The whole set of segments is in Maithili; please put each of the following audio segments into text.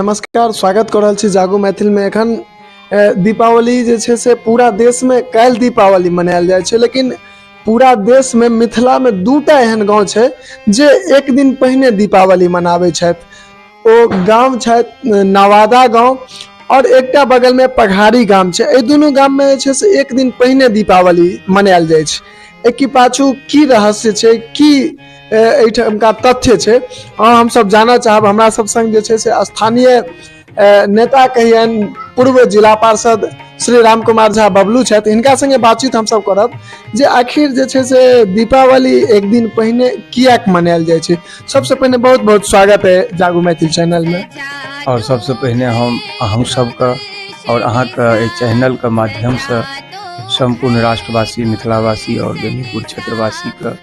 नमस्कार, स्वागत कऽ रहल छी जागू मैथिलमे। एखन दीपावली जे छै से पूरा देशमे काल्हि दीपावली मनायल जाइ छै, लेकिन पूरा देशमे मिथिलामे दूटा एहन गाँव छै जे एक दिन पहिने दीपावली मनाबै छथि। ओ गाम छथि नवादा गाँव आओर एकटा बगलमे पघारी गाम छै। एहि दुनू गाममे जे छै से एक दिन पहिने दीपावली मनायल जाइ छै। एहिके पाछू की रहस्य छै, की एहिठामका तथ्य छै, हमसब जानऽ चाहब। हमरा सब संग जे छै से स्थानीय नेता कहियन पूर्व जिला पार्षद श्री राम कुमार झा बबलू छथि। हिनका संगे बातचीत हमसब करब जे आखिर जे छै से दीपावली एक दिन पहिने किएक मनायल जाइ छै। सबसे पहिने बहुत बहुत स्वागत है जागू मैथिल चैनल में। और सबसे पहिने हम अहूँ सबके और अहाँके एहि चैनलके माध्यमसँ सम्पूर्ण राष्ट्रवासी, मिथिलावासी और बेनीपुर क्षेत्रवासीके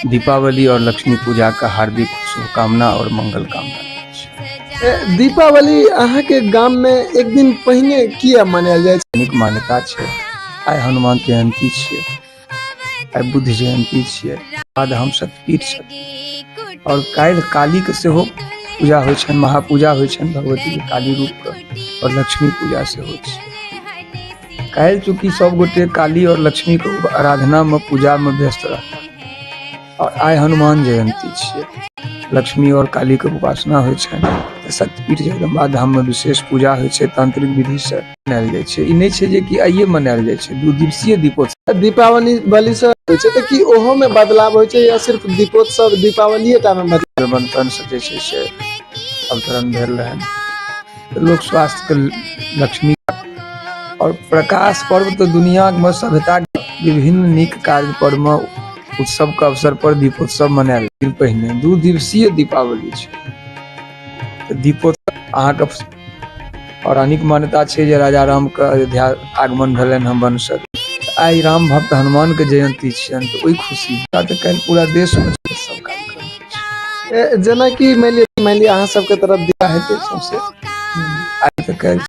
दीपावली और लक्ष्मी पूजाके हार्दिक शुभकामना और मंगल कामना। दीपावली अहाँके गाम में एक दिन पहिने किया मनायल जाइ छै? नीक मान्यता छै। आइ हनुमान जयंती छियै, आइ बुद्ध जयंती छियै, बाद हम शक्तिपीठ छथिन और काल्हि कालीके सेहो पूजा होइ छनि, महापूजा होइ छनि भगवतीके काली रूपके और लक्ष्मी पूजा सेहो छै। काल्हि चूँकि सब गोटे काली और लक्ष्मीके आराधनामे पूजामे व्यस्त रहता और आइ हनुमान जयंती छियै, लक्ष्मी और काली के उपासना होइ छनि तऽ शक्तिपीठ जगदम्बा धाम में विशेष पूजा होइ छै, तांत्रिक विधि से मनायल जाइ छै। ई नहि छै जे कि आइए मनायल जाइ छै, 2 दिवसीय दीपोत्सव। दीपावली बलि से होइ छै तऽ की ओहो में बदलाव होइ छै या सिर्फ दीपोत्सव दीपावलीए टा में बदलाव? बनतन से जे छै से अवतरण भेल रहनि तऽ लोक स्वास्थ्य के लक्ष्मी और प्रकाश पर्व तऽ दुनिया में सभ्यता विभिन्न नीक कार्य पर में उत्सव के अवसर पर दीपोत्सव मनायल दिन पहिने 2 दिवसीय दीपावली छै। तऽ दीपोत्सव अहाँके पौराणिक मान्यता छै जे राजा राम के अयोध्या आगमन भेलनि हँ वन से। आइ राम भक्त हनुमान के जयंती छियनि तऽ ओहि खुशी तऽ काल्हि पूरा देश मे सब कार्यक्रम होइ छै। जेनाकि मानि लिअ अहाँ सबके तरफ दिया हेतै सौंसे आइ तऽ काल्हि।